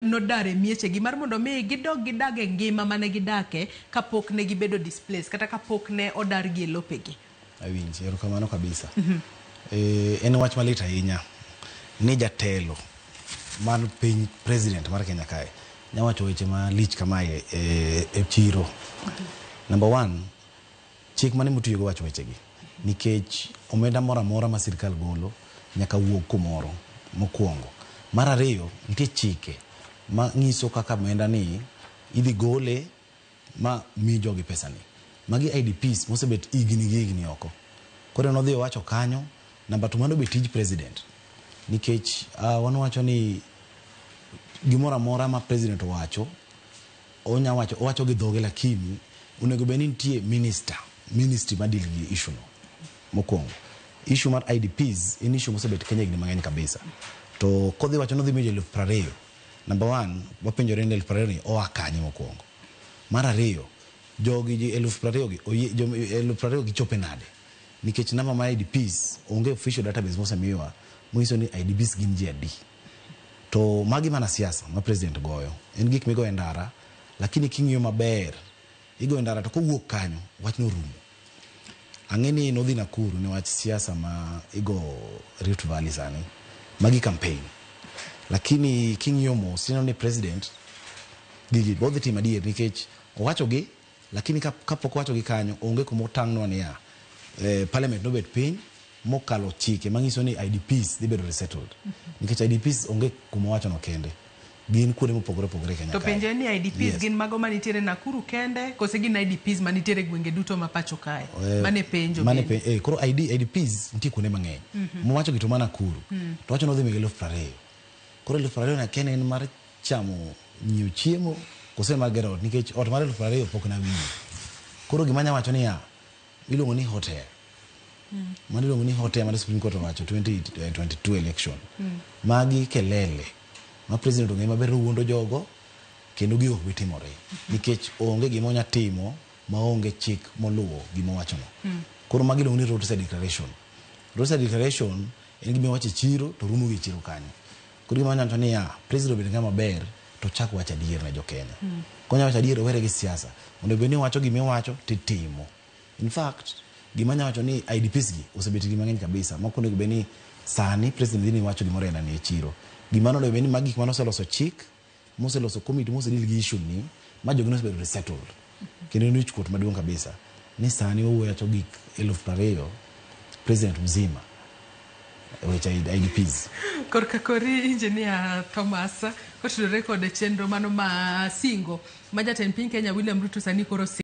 Nodar e miechegi mar mondo mi gidog gidag e ngima mane gidake kapok ne gibedo displaced kata kapok ne odargi e lopegi. Awinji, erokamano kabisa. En wach malit ahinya ni jatelo mar piny, president mar Kenya kae, nya wacho weche malich kamae e chiro. Number one, chik mane motiyogo wacho wechegi nikech omenda moro amora ma sirikal golo nyaka wuog kumoro mokwongo. Mar ariyo, nitie chike ma nyiso kaka omenda ni idhi gole ma mi jogi pesa ni. Magi IDPs mosebet higni gi higni oko. Koro nodhi owacho kanyo, number two, mano be tij president. Nikech wan wacho ni gimoro amora ma president owacho, onya wacho, owacho gi dhoge, lakini onego bed ni nitie minister, ministry ma deal gi issue no. Mokwongo, issue mar IDPs en issue mosebet Kenya higni mang'eny kabisa. To kodhi wacho nodhi miyo ji 20,000. Number one, wapenjore ni 20,000 ni oa kanye mokwongo. Mar ariyo, jogi ji 20,000 gi, oyie, jo 20,000 gichope nade? Nikech namba mar IDPs onge official database mosemiwa manyiso ni IDPs gin ji adi. To magi mana siasa ma president goyo. En gik migoyo e ndara, lakini king'iyo maber, igoyo e ndara to kowuok kanyo, wachno orumo. Ang'e ni nodhi Nakuru niwach siasa ma igo Rift Valley sani. Magi campaign. Lakini king'iyo mos, ineno ni president gigi bodhi timo adier nikech owacho gi, lakini kapok owacho gi kanyo, onge kuma otang'nwa niya, parliament nobet piny mokalo chike manyiso ni IDPs dhi bedo resettled. Nikech IDPs onge kuma owacho no kende. Gin kuonde mopogore opogore e Kenya To kae. Penjo en ni IDPs gin mago manitiere Nakuru kende kose gin IDPs manitiere gwenge duto ma pacho kae? Mane penjo mane bende. Koro IDPs nitie kuonde mang'eny. Mowacho gi to mana Nakuru. To wacho nodhi miyo 20,000. Koro 20,000 na kene en mar chamo, nyiewo chiemo kose mar gero ot, nikech ot mar 20,000 pok nawinjo. Koro gima anya wacho niya, iluongo ni hot air. Mano iluongo ni hot air mane Supreme Court owacho 2022 election. Magi kelele ma president ong'e maber ni owuondo jogo kendo gigo ok bi timore nikech onge gima onya timo maonge chik moluwo gima owachono. Koro magi iluongo ni roadside declaration. Roadside declaration en gima iwacho e chiro to rumo gi e chiro kanyo. Koro gima anyalo wacho niya, president obed ng'ama ber to chak wacho adier ne jo-Kenya. Konya wacho adier, owere gi siasa. Onego bed ni iwacho gima iwacho titimo. In fact, gima anya wacho ni IDPs gi osebet higni mang'eny kabisa. Mok onego bed ni sani president dhi ni wacho gimoro aina ni e chiro. Gima nonego bed ni magi gik mane oseloso chik, moseloso committee, mosedeal gi issue ni, ma jogi nosebedo resettled. Kendo en wich kuot maduong' kabisa ni sani wawuoyo wacho gik 20,000, president mzima weche IDPs. Korka kori, Engineer Thomas, kotudore kod chenro mano ma singo ma jatend piny Kenya William Ruto sani koro